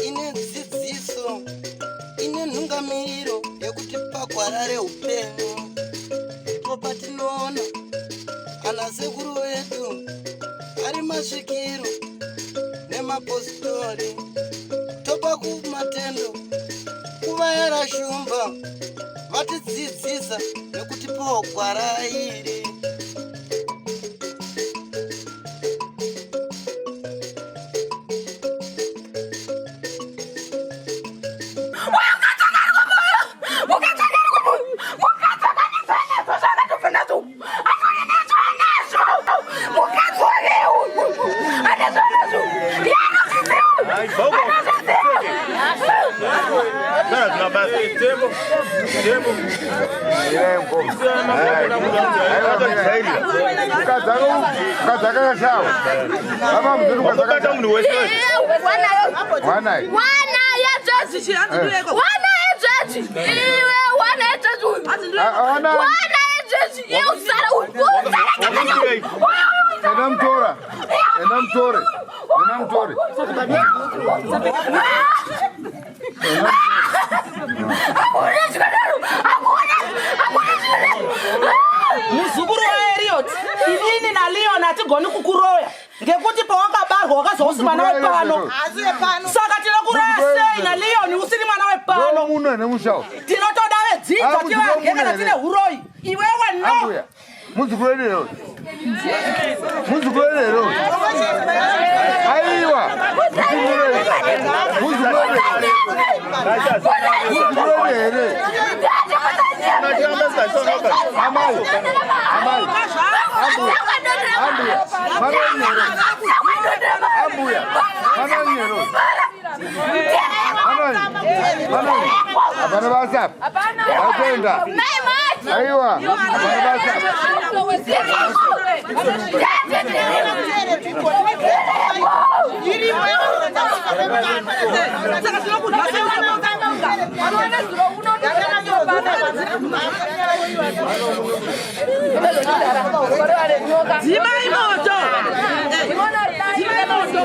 Ine dzidziso, ine nhungamiriro yekuti pagwara reupenyu. Ndipo patinoona ana sekuru vedu ari masvikiro nemapositori, topa kumatendo kuvayera shumba vatidzidzisa nekutipawo gwara iri. Enda mutora. Enda mutore. Enda mutore. Muzukuru waEriot, inini naLeon hatigoni kukuroya ngekuti pawakabarwa wakazwa usi mwana wepano, saka tinokuroya sei naLeon usiri mwana wepano? Tinotoda vedzinza tivarye kana tine huroyi. Iwewe no. Muzukuru wedu here? Muzukuru wedu here? Aiwa. Muzukuru wedu. Muzukuru wedu. Muzukuru wedu here? Amai. Amai. Ambuya. Ambuya. Mwana wenyu here? Ambuya. Mwana wenyu here? Mwana wenyu. Hapana basa. Hapana. Aiwa. Hapana basa. Dzimai moto. Dzimai moto.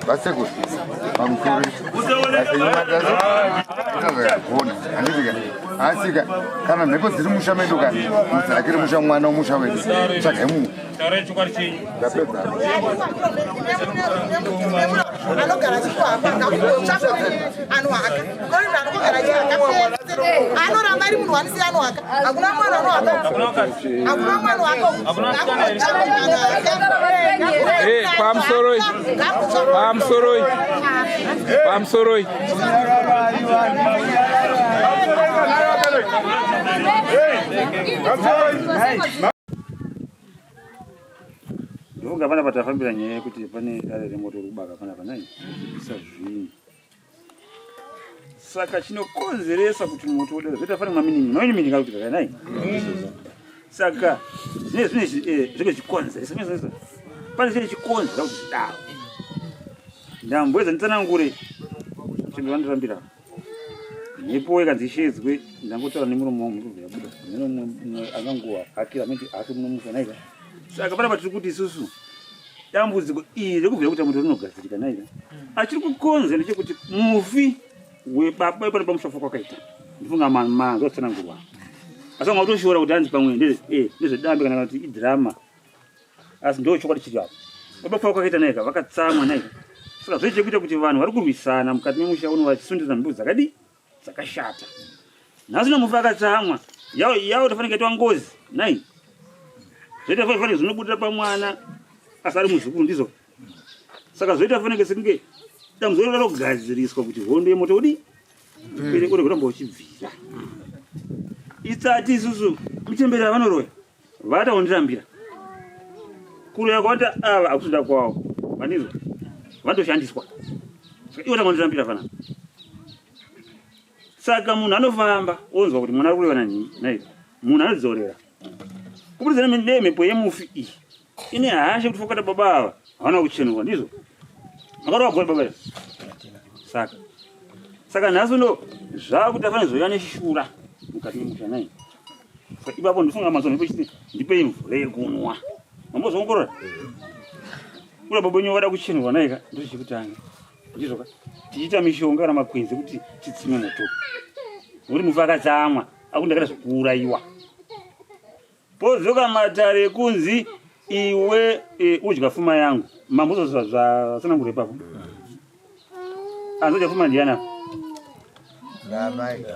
Vasekuru, pamusoro handizika asika kana mhepo dziri musha medu ka mudzakire musha mwana wemusha wedu tsvagai mumwe. Ndapedza. Anogara achikuhaka ngakungotsvaka anohaka anogara achihaka anoramba ari munhu wanisi anohaka. Hakuna mwana anohaka, hakuna mwana wako. Pamusoroi, pamusoroi, pamusoroi. Ndofunga pana patafambira nyaya yekuti pane dare remoto uri kubaka panapa nai kupisa zvinhu. Saka chinokonzeresa kuti moto udero zvoita fane maminini maminini kakuti kakanai. Saka zvine zvine zvine chikonzeresa zvine zvine pane zvine chikonzera kuti zvidaro. Ndamboedza nditsanangure chimbe vandirambira. Mhepo ikanzi ishedzwe ndangotaura nemuromo wangu mhepo yabuda. Mune akanguva hakira miti hake munomusa naika. Saka panapa tiri kuti isusu dambudziko iri rekubvira kuti moto rinogadzirika naika. Achiri kukonzera ndechekuti mufi webaba wepano pamushafu kwakaita. Ndifunga manzwa kutsanangurwa. Asi vamwe vatoshora kuti hanzi pamwe ndezvedambe kana kuti idrama. Asi ndo chokwadi chiri apo. Baba pfava kwakaita naika vakatsamwa naika. Saka zvoite kuita kuti vanhu vari kurwisana mukati memusha uno vachisundira mbeu dzakadii dzakashata. Nhasi uno mufi akatsamwa. Yawo yawo tofanira kuitwa ngozi nai. Zvoita fanike zvinobudira pamwana asi ari muzukuru ndizvo. Saka zvoita fanike sekunge dambudziko rinoda kugadziriswa kuti hondo yemoto udii ipere uri kuramba uchibvira. Itsati isusu muchembere avanoroya vata undirambira. Kuroya kwavata ava hakusida kwavo vanizwa vanotoshandiswa. Saka ivo tanga undirambira panapa. Saka munhu anofamba onzwa kuti mwana ari kureva nanhii nai munhu anodzorera kuburikidza nemhepo yemufi iyi ine hasha kuti fokata baba ava havana kuchenurwa ndizvo makarova gore baba saka saka nhasi uno zvakuti afane zoya neshura mukati memusha nai saka ipapo ndifunga mazuva mhepo chiti ndipei mvura yekunwa mambozoongorora kura baba wenyu vada kuchenurwa naika ndochekutanga ndizvoka tichiita mishonga kana makwenzi ekuti titsime moto nokuti mufi akatsamwa akundakaita zvekuuraiwa podzoka matare ekunzi iwe e, udya fuma yangu mambo zvatsanangura ipapo anzodya fuma ndiyani apa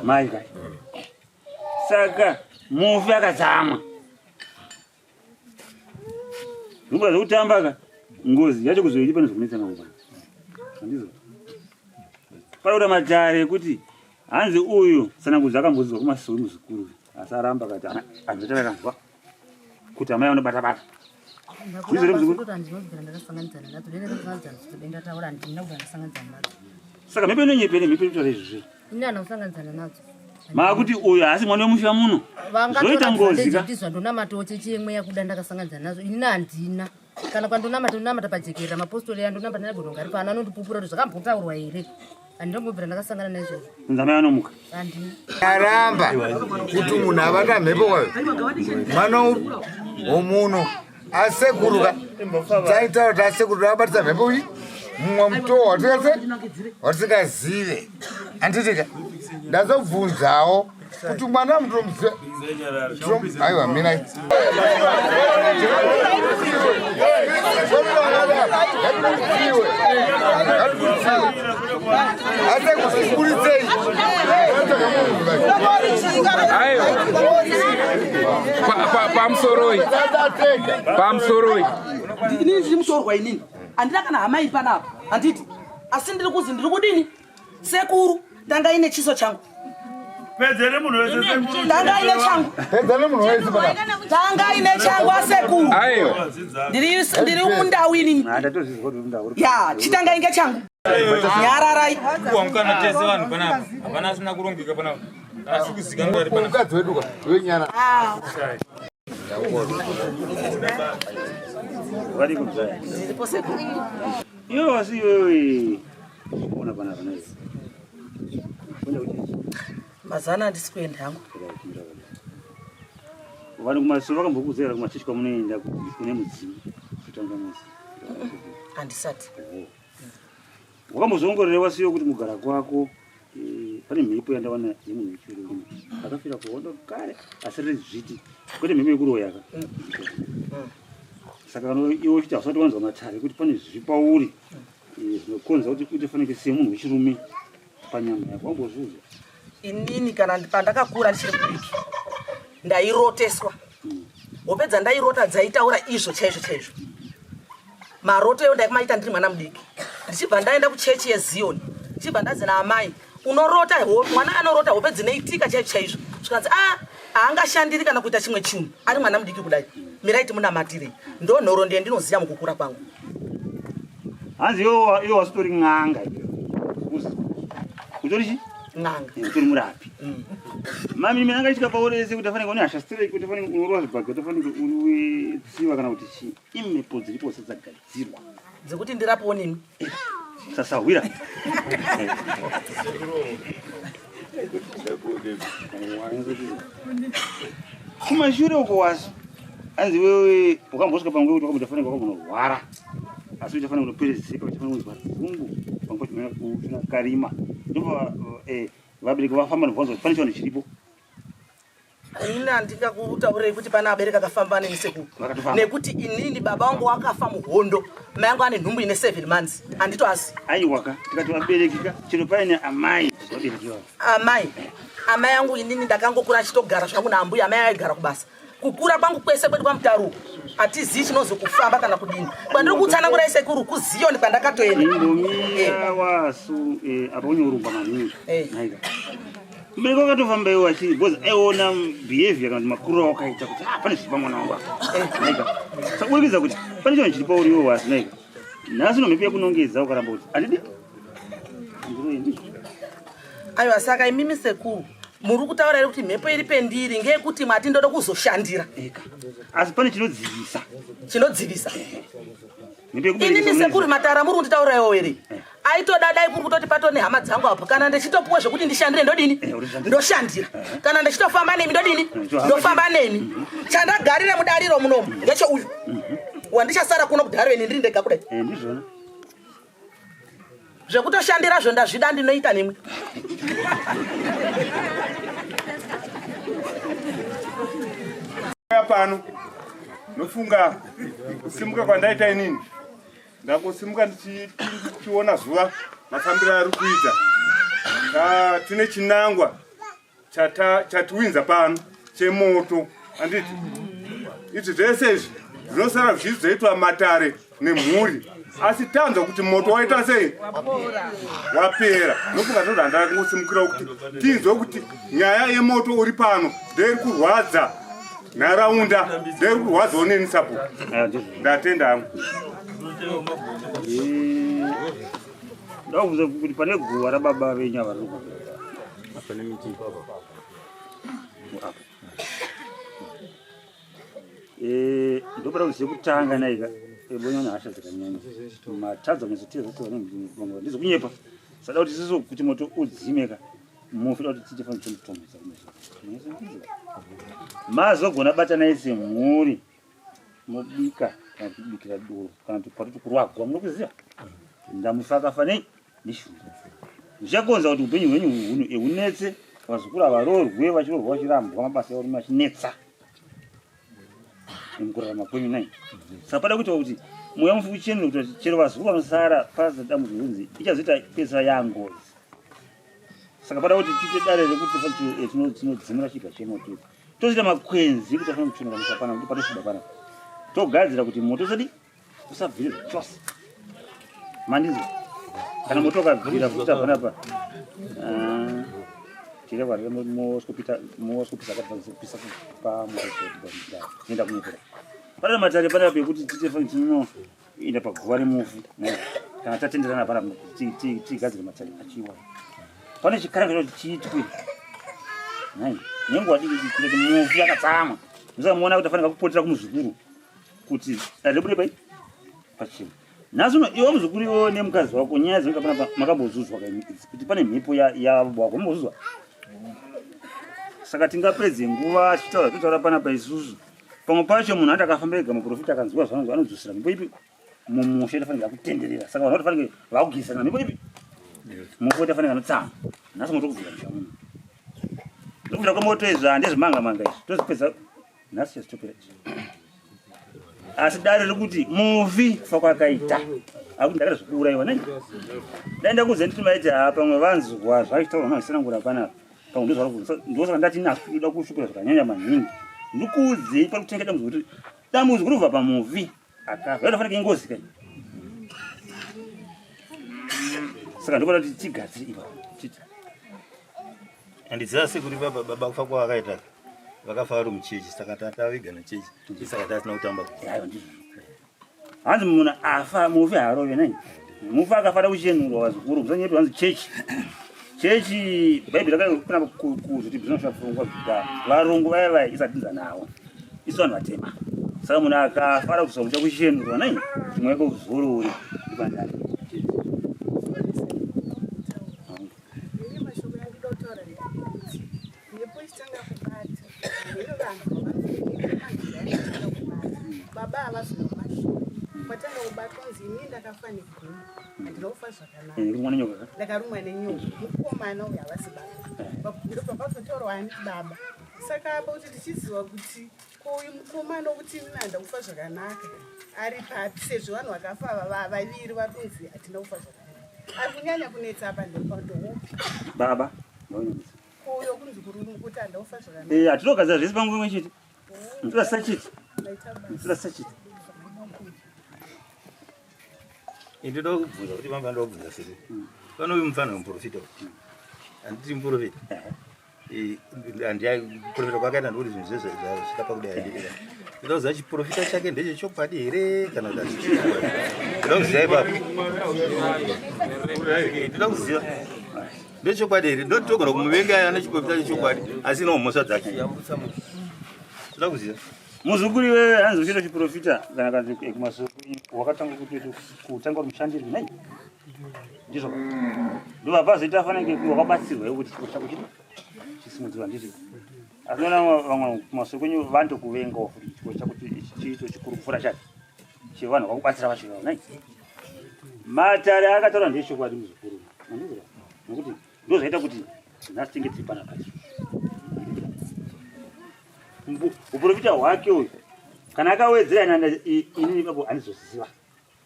mai kai saka mufi akatsamwa Zvinguva zvekutamba ka ngozi yacho kuzoidi pane zvokunetsa mangwana. Handizvo. Panoda matare ekuti hanzi uyu tsanangudzo akambodzwa kumasowe muzukuru asi aramba akati hanzotara kanzwa kuti amai vanobata bata. Ndizvo muzukuru. Saka mhepo inonyepere mhepo inotaura izvozvo. Ini ana kusanganidzana nadzo. Maakuti uyu haasi mwana wemusha muno. Zvoita ngozi ka. Ndizvo ndonamatawo chechi yemweya kuda ndakasanganidzana nazvo. Ini handina. Kana kwandonamata ndonamata pajekerera mapostori aya ndonamata nagona ari pano anondipupura kuti zvakambotaurwa here. Handinombobvira ndakasangana naizvozvo. Nzamai anomuka. Handina. Aramba kuti munhu avata mhepo kwayo. Mwana womuno asekuru ka taitaura kuti asekuru takabatisa mhepo iyi mumwe mutoo watikase watisingazive handitika ndazobvunzawo kuti mwana mutomuziva aiwa mirai Pamusoroi. Pamusoroi. Inini ndiri mutorwa inini. Handina kana hama iri panapa. Handiti. Asi ndiri kuzi ndiri kudini? Sekuru, ndanga ine chiso changu. Pedzere munhu wese sekuru. Tanga ine changu. Pedzere munhu wese baba. Tanga ine changu asekuru. Ayo. Ndiri ndiri mundau ini. Ndatozvizwa kuti mundau. Ya, chitanga inge changu. Nyararai. Kuamukana tese vanhu panapa. Hapana asina kurongeka panapa. Asi kuzikanwa ari panapa. Mukadzi wedu ka, wenyara. Ah. Vari kumzaya. Ndiripo sekuru. Iwe wasi iwewe. Ona pana pana iwe. Mazana handisi kuenda hangu. Vanhu kumasoro vakambokuudzira kumachechi kwamunoenda kuti kune mudzimu kutanga mwedzi. Handisati. Wakambozoongorora wasiyo kuti mugara kwako eh, pane mhepo yandawana yemunhu wechirume akafira kuhondo kare asi riri dzviti kwete mhepo yekuroya ka. Saka kana iwe uchiti hausati wanzwa matare kuti pane zviri pauri eh, zvinokonza kuti uite fanike semunhu wechirume panyama yako wambozviudzwa inini kana pandakakura ndichiri mudiki ndairoteswa hope dzandairota dzaitaura izvo chaizvo chaizvo maroto eyo ndaimaita ndiri mwana mudiki ndichibva ndaenda kuchechi yeziyoni ndichibva ndazi naamai unorota mwana anorota hope dzinoitika chaizvo chaizvo zvikanzi a ah, haangashandiri kana kuita chimwe chinhu ari mwana mudiki kudai mirai timunamatirei ndo nhoroondo yandinoziva mukukura kwangu hanzi iwe wasitori n'anga utori chi n'anga eh, utori murapi mm. mami mimi anga ichika pauri ese kuti afanike une hasha straight kuti afanike unorova zvibhagi kuti afanike uri tsiva kana kuti chii imhepo dziripo sedzagadzirwa dzekuti ndirapiwo nemi eh, sasahwira kumashure uko wasu anzi wewe wakambosvika panguva yekuti wakambotafanira wakambonorwara asi uchafanira kunoperezeka uchafanira kunzwa dzungu panguva unakarima ndobva eh, vabereki vafamba nobvunza kuti pane chivanhu chiripo Inini handingakutaurei kuti pane abereki akafamba neni sekuru nekuti inini baba vangu wakafa muhondo mai angu ane nhumbu ine 7 months handitoazi aiwaka tikati vabereki ka chero paine amai vabereki vavo amai amai angu inini ndakangokura achitogara zvangu naambuya amai aigara kubasa Kukura kwangu kwese kwedu kwaMutaru hatizii chinozi kufamba kana kudini. Kwandiri kutsanangurai sekuru kuZiyoni kwandakatoenda. Indomira wasu eh, apa unyorumba maningi. Naika. Mubereki wakatofamba iwo achi because aiona behavior kana kuti makuru awakaita kuti ah pane zviri pamwana wangu apa. Naika. Saka urikidza kuti pane chinhu chiri pauri iwe wasu naika. Nhasi unomhepo yekunongedza ukaramba kuti handidi. Handiroendi. Aiwa saka imimi sekuru muri kutaura here kuti mhepo iri pendiri ngeyekuti mati ndoda kuzoshandira? Asi pane chinodzivisa. Chinodzivisa. Inini sekuru matara muri kunditauraiwo here? Aitoda dai kuri kutoti patone hama dzangu apo kana ndichitopuwa zvekuti ndishandire ndodini? Ndoshandira. Kana ndichitofamba nemi ndodini? Ndofamba nemi. Chandagarire mudariro munomu ngecheuyu. Wandichasara kuno kudharo ini ndiri ndega kudai. Ndizvona. Zvekutoshandira zvo ndazvida ndinoita nemwi. Pano nofunga kusimuka kwandaita inini ndangosimuka ndichiona zuva mafambiro ari kuita tine chinangwa chatiwinza pano chemoto handiti izvi zvese izvi zvinosara zvichizoitwa matare nemhuri asi tanzwa kuti moto waita sei wapera nofunga ndozvandava kungosimukirawo kuti tinzwe kuti nyaya yemoto uri pano ndeiri kurwadza nharaunda ndeiri kurwadzawo neni sabhuku ndatenda hangu Ndakubvunza kuti pane guva rababa venyu ava riri kupi? Pane miti ipapo. Apo. Eh, ndopada kuti sekutanga naika ebonyanya hasha dzakanyanya. Matadza kunyatsoteedza kuti vane ndizokunyepa. Sada kuti isusu kuti moto udzime ka. Mufi da kuti tiite fanira kutomedza kumezvo. Mazogona batanai semhuri. Mobika kana kubikira doro kana kuti patoti kurwagwa munokuziva ndamufa akafa nei neshungu zvichakonza kuti upenyu hwenyu hunhu ehunetse vazukuru havaroorwe vachiroorwa vachirambwa mabasa evarume achinetsa mukurarama kwenyu nai saka pada kuita kuti mweya mufi uchenure kuti chero vazukuru vanosara paza dambudziko kunzi ichazoita pesa yangozi saka pada kuti tiite dare rekuti tinodzimura chiga chemoto tozoita makwenzi kuti afane kuchonera musha pana kuti patosviba pana togadzira kuti moto usadi usabvire zvachose mandinzwa kana moto ukabvira futi panapa ah, tire varire moskopita moskopisa kapisa pamotoenda kunyepera pane matare panapa pekuti tiite tino enda paguva remufi kana tatenderana pana tigadzire matare achiwa pane chikara kuti chiitwe nai nenguva diki kuti mufi akatsamwa musamuona kuti afanira kupotera kumuzukuru kuti dare ribude pai pachena nhasi uno iwe muzukuru iwe nemukadzi wako nyaya dzinoita panapa makambozuzwa kuti pane mhepo yawako mambozuzwa saka tingapedze nguva tichitaura totaura panapa isusu pamwe pacho munhu ati akafamba ega muprofita akanzwa zvanonzi anodzosera mhepo ipi mumusha itofanira kutenderera saka vanhu vatofanira vakugisana mhepo ipi mufu itofanira anotsama nhasi moto kubvira musha muno ndokubvira kwemoto izvi handezvemanga manga izvi tozipedza nhasi chazitopera izvi asi dare riri kuti mufi kufa kwakaita akuti ndakaita zvekuuraiwa nei dai ndakuudza nditi maiti haa pamwe vanzwa zvachitaurwa navisanangura panapa pamwe ndozvauri ndosaka ndati nasu kuda kushukura zvakanyanya maningi ndikuudzei pari kutenga dambudziko kuti dambudziko rinobva pamufi akafa yatofanira ingozi kai saka ndikuona kuti tigadzire ipa titi andiziva sekuri baba baba kufa kwavakaita vakafa vari muchechi saka tataviga nechechi saka tasina kutamba Hanzi munhu afa mufi haarove nai. Mufi akafa kuchenurwa vazukuru musanyepe hanzi chechi. Chechi bhaibheri rakakuna kuzoti zvinosha pfungwa zvida. Varungu vaya vaya isadinza nawo. Isu vanhu vatema. Saka munhu akafa ada kuzomucha kuchenurwa nai. Mweya wake uzorore ndipandani. Mhepo ichitanga kubata hino vanhu vanoita kubata baba havazina kumashure kwatanga kubatwa kunzi ini ndakafa negumo handina kufa zvakanaka ndakarumwa nenyoka mukomana uyu havasi baba ndobva pazotaurwa ani baba saka apa kuti tichiziva kuti ko uyu mukomana wokuti ini handina kufa zvakanaka ari papi sezvo vanhu vakafa vaviri vari kunzi hatina kufa zvakanaka ari kunyanya kunetsa apa ndoupi baba Uyo kunzi kurumu kuti andofa zvakanaka. Eh, hatinogadzira zvese pamwe pamwe chete. Ndoda sachiti. Ndoda sachiti. Ndinoda kubvunza kuti vanga ndoda kubvunza siri. Pano uyu mufana wemuprofita uyu. Handiti muprofita. Handiprofita kwakaita ndikuti zvinhu zvese zvasvika pakudai handiti. Ndoda kuziva chiprofita chake ndechechokwadi here kana kuti hachisi chokwadi. Ndoda kuziva ipapo. Ndoda kuziva. Ndechokwadi here? Ndotogona kumuvenga ane chiprofita chechokwadi asi ino mhosva dzake. Ndoda kuziva. Muzukuru iwewe hanzi uchiita chiprofita kana kanzi kumasoko wakatanga kutanga uri mushandirwi nei? Ndizvo. Ndobva pazoita fanike wakabatsirwa iwe kuti chiko chako chito chisimudzirwa ndizvo. Asi unoona vamwe kumasoko kwenyu vantokuvengawo futi chiko chako chiito chikuru kupfuura chati chevanhu vakakubatsira vacho ivavo nei? Matare akataura ndechokwadi muzukuru. Mandizvo. Nokuti ndozvaita kuti nhasi tinge tiri panapa isusu. Uprofita hwake uyu kana akawedzera inini ipapo handizoziva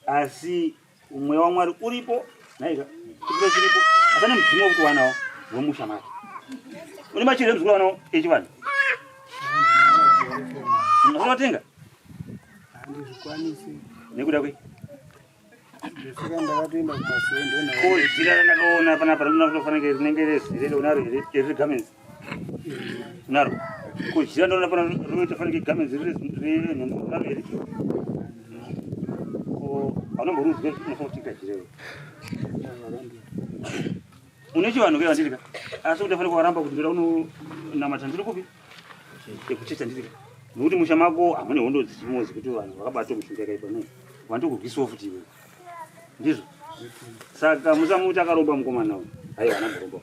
asi mweya wamwari uripo naika chipiro chiripo asi ane mudzimu wekuti wanawo wemusha make une machiri emuzukuru wanawo echivanhu unotenga handizvikwanisi nekuda kwei Ndosaka ndakatoenda kumasowe ndona. Ko jira randakaona panapa rinofanira rinenge rezire unaro here riri garments? Unaro. Ko jira ndona pana rinoita fanike garments riri riri unaro here? Ko aunomboruzwa unofanira kutenga jira iro. Une chivanhu ke vandiri ka? Asi kuti fanike waramba kuti ndoda unonamata ndiri kupi? Ekuchecha ndiri ka? Nokuti musha mako hamune hondo dzichimo dzekuti vanhu vakabatwa mishonga yakaipa nei? Vandokurwisawo futi iwe. Ndizvo. Saka musamuti akaromba mukomana uyu. Haiwa haana kuromba.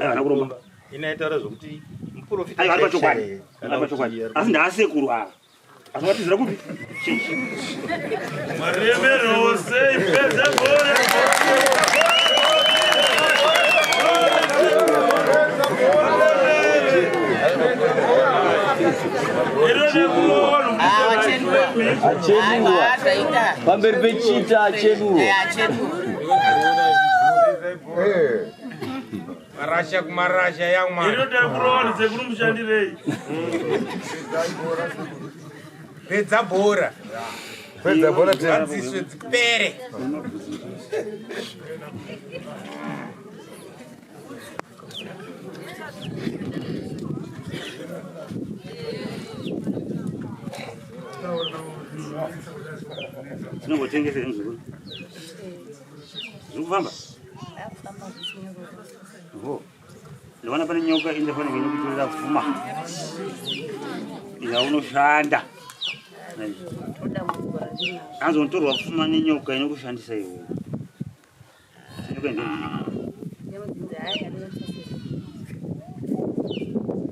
Haana kuromba. Inaitaura zvokuti muprofita. Aiwa ari pachokwadi. Ari pachokwadi. Asi ndaasekuru ava. Asi vatizira kupi? Chechi. Maremero sei pedza gore. Achenurwa pamberi pechita achenurwa. Marasha kumarasha yamwa. Inoda kuroona sekuru mushandirei. Pedza bhora. Pedza bhora Ngadziswe dzipere. Tinongotengesa muzukuru. Zviri kufamba? Ho. Ndinoona pane nyoka inofanira inokutorera pfuma. Yaunoshanda. Hanzi unotorwa pfuma nenyoka inokushandisa iwe. Nyoka ndio.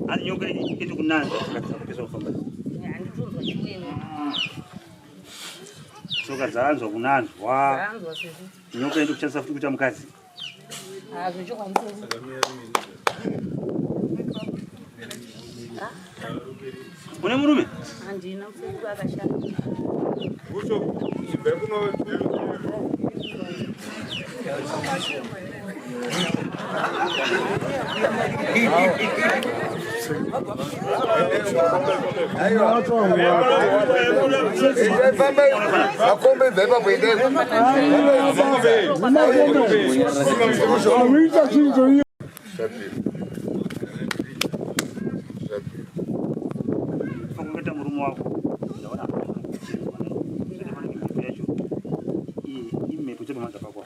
Hanzi nyoka iri kunanza kupesa kufamba. Tsoka dzaanzwa kunanzwa. Nyoka iri kushandisa futi kuita mukadzi. Une murume? Handina, musekuru akashata. Makombe ibva ipapo endai. Kuita murume wako ndaona yacho imhepo chepamhanza pako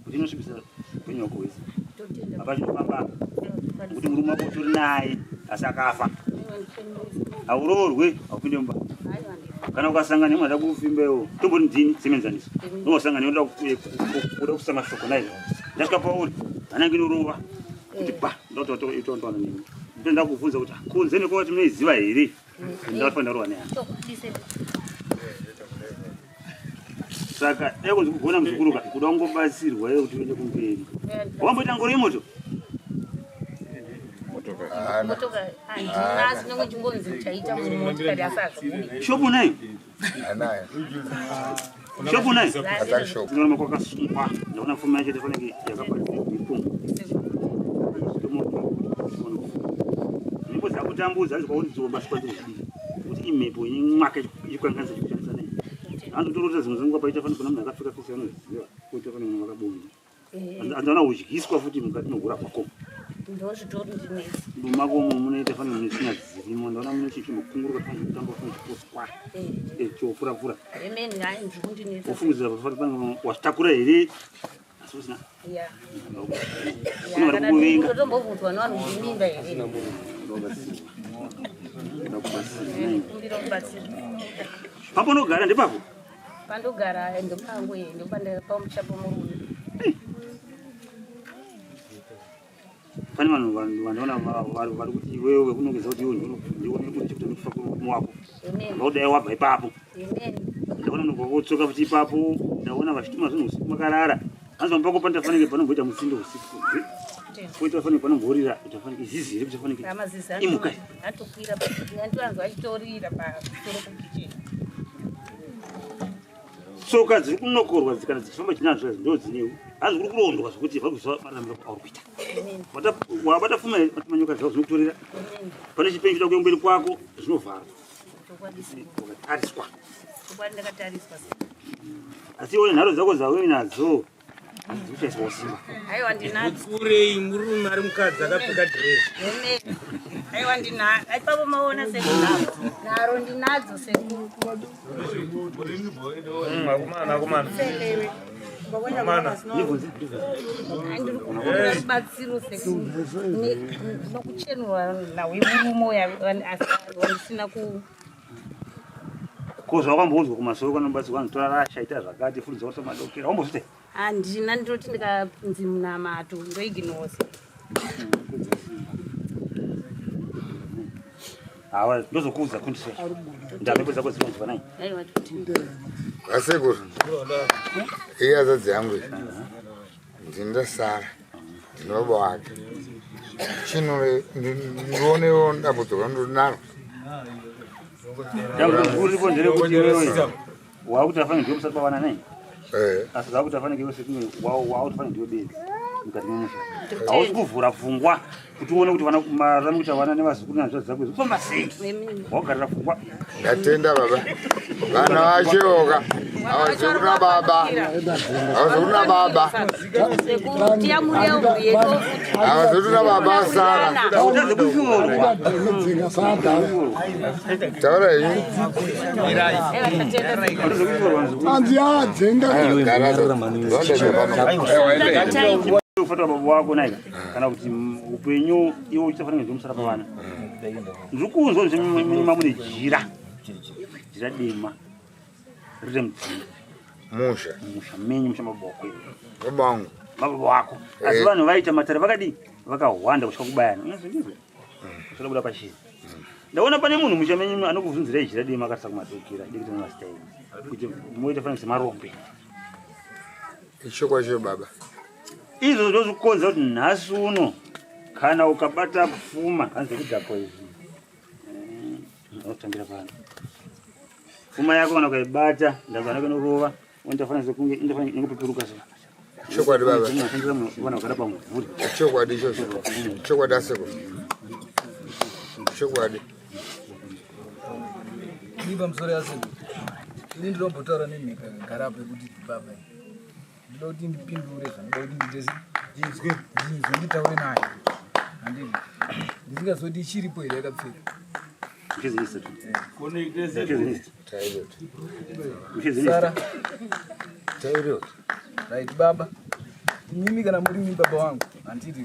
kuti inosvibisa upenyu hwako hwese apa chinofamba nekuti murume wako utori naye asi akafa hauroorwe haupinde mumba kana ukasangana nemwe ada kufimba iwo tombori ndini semuenzaniso nowasangana neoda kuda kusa mashoko naye ndasvika pauri hanange inorova kuti ba ndototoitontwana nemi ndoenda kuvhunza kuti kunze nekowati munoiziva here ndafanira rova nehana saka dai kunzi kugona muzukuru ka kuda kungobatsirwa iye kuti uende kumberi wamboita ngoro yemoto shopu unayo shopu unayo unoona kwakasungwa ndaona pfuma yacho tofanike yakabata mipungu. Kutambudza hanzi kwauri dzomba sikwanzi kuzvidii kuti imhepo imwaka ichikanganisa chikushandisa nei. Hanzi kutorota dzimwe dzenguva paita fani kuna munhu akapfeka fesi anoziva kuita fani munhu wakabonda. Hanzi ana udyiswa futi mukati mehura kwako. Ndozvitori ndinetsa. Mumako umo munoita fani mune tsvina dzirimo ndaona mune chinhu chimbokunguruka fani kutamba fani chiposwa. Eh chopfura pfura. Amen hayi ndiri kundinetsa. Wofungidzira fani pano wazvitakura here? Asi usina. Yeah. Kune vari kukuvenga. Ndotombobvunzwa nevanhu kuti mimba here. Kumbira rubatsiro. Paponogara ndepapo? Pandogara ndopangu eh, ndopamusha pomurume. Pane vanhu vandiona vari kuti iwewe unongeza kuti iwe ndiwe une chekuita nekufa kwemurume wako. Vaudai wabva ipapo. Ndaona unobva wotsoka futi ipapo. Ndaona vachituma zvinhu usiku makarara. Hanzi pamba pako panotafanike panomboita musindo usiku. Poita fanike panomborira itafanike zizi here kuchafanike. Imuka. Atokwira andiwanzwa achitorira pamusoro pekitchen. Tsoka dziri kunokorwa kana dzichifamba chinazvo ndo dzine hanzi kuri kurondwa zvekuti vari kuziva mararamiro auri kuita. Wabata fuma manyoka dzavo zvinokutorera. Pane chipenyu chida kuuya mberi kwako zvinovharwa. Wakatariswa. Chokwadi ndakatariswa. Asi iwe nharo dzako dzauinadzo hadzikushaiswa simba. Aiwa ndinadzo. Kurei murume ari mukadzi akapfeka dress. Aiwa ndinadzo. Ipapo maona sekuru. Nharo ndinadzo sekuru. Akomana akomana. Akomana. Ndiri rubatsiro sekuru. Nokuchenurwa nawe murume uya wandisina ku Ko zvawakamboudzwa kumasoro kwanobatsirwa vanhu tora rasha ita zvakati furudza wasa madokera wambozvite? Handina ndinoti ndikanzi munamato ndoiginosa. Hawa ndozokuudza kundise. Ndamhepo dzako dzinonzwa nai. Aiwa Asekuru. Iye azadzi yangu iyi. Ndini ndasara. Ndini baba wake. Chino ndionewo dambudziko randinaro. Dambudziko guru riripo nderekuti iwewe wakuti afane ndiwe musati pavana nai. Eh. Asi zvakuti afane ndiwe sekunge wakuti afane ndiwe bedzi mukati memusha. Hausi kuvhura pfungwa kuti uone kuti vana mararamo kuita vana nevazukuru nehanzvadzi dzako izvi kufamba sei. Wakugarira pfungwa. Ndatenda baba. Vana vacheoka. Havazokuna baba. Havazokuna baba. Sekuru tiyamurewo mhuri yedu futi. Havazokuna baba Sara. Taura henyu. Anzi adzenga. Kufatwa baba wako naika kana kuti upenyu iwe uchifanira kunge musara pavana. Ndiri kunzwa kuti munyuma mune jira. Jira dema. Riri mudzimu. Musha. Musha menyu musha baba wako. Baba wangu. Baba wako. Asi vanhu vaita matare vakadii? Vakahwanda kusvika kubayana. Unozvizwa? Kusvika kubuda pachena. Ndaona pane munhu musha menyu anokuvhunzirai jira dema akarisa kumadokera. Dikita nemazita enyu. Kuti moita fanira semarombe. Ichokwadi baba. Izvo ndozvikonzera kuti nhasi uno kana ukabata pfuma hanzi kudhakwa izvi unotangira pano pfuma yako kana ukaibata ndazana inorova unotafanira sekunge inofanira ingopeperuka so Chokwadi baba. Vana vakada pamumvuri. Chokwadi ichocho. Chokwadi asekuru. Chokwadi. Ini pamusoro yasekuru. Ini ndinombotaura nemhika yakagara apo yekuti baba. Ndinoda kuti ndipindure zvanoda kuti ndiite ndinzwe ndinzwe nditaure naye. Handiti. Ndisingazoti ichiripo here yakapfeka. Sara. Right baba. Imimi kana muri imi baba wangu handiti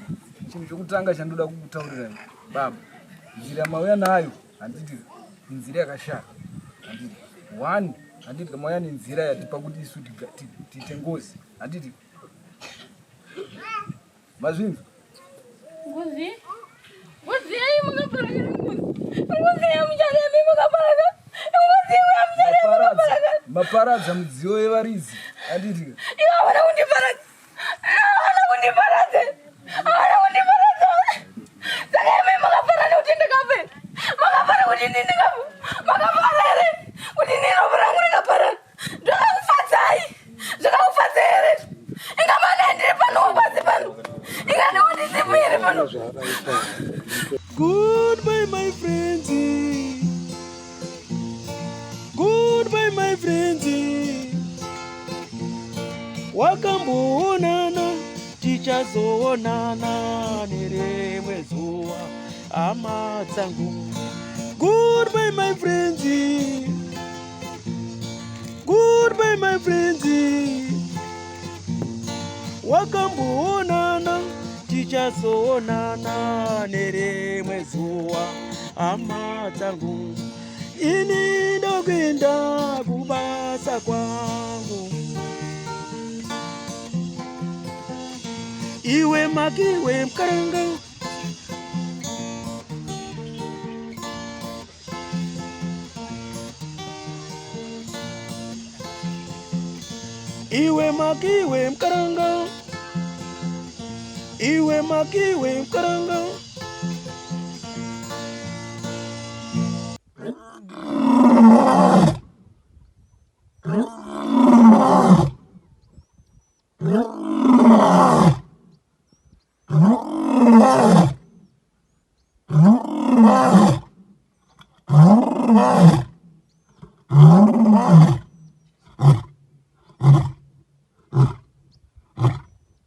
chinhu chokutanga chandoda kukutaurirai baba. Nzira mauya nayo handiti inzira yakashata handiti one handiti kana mauya nenzira yatipa kuti isu tiite ngozi handiti mazvinzwa Ngozi? Ngozi yei mukaparaka ngozi? Ngozi yamucharemi mukaparaka? Ngozi yamucharemi mukaparaka? Maparadza mudziyo yevaridzi handiti Iwe havana kundiparadza. Havana kundiparadza. Havana kundiparadza. Saka imi makafara nekuti ndikafe. Makafara kuti ini ndikafe. Makafara here kuti ini ropa rangu rikaparara. Zvakakufadzai. Zvakakufadzai here? Inga mane ndiri pano pasi pano. Inga ndikuti sipo here pano. Goodbye, my friend. my friends. Wakamboonana tichazoonana nerimwe zuva hama dzangu. Goodbye my friends. Goodbye my friends. Wakamboonana tichazoonana nerimwe zuva hama dzangu. Ini ndokuenda kubasa kwangu. Iwe makiwe mkaranga. Iwe makiwe mkaranga. Iwe makiwe mkaranga.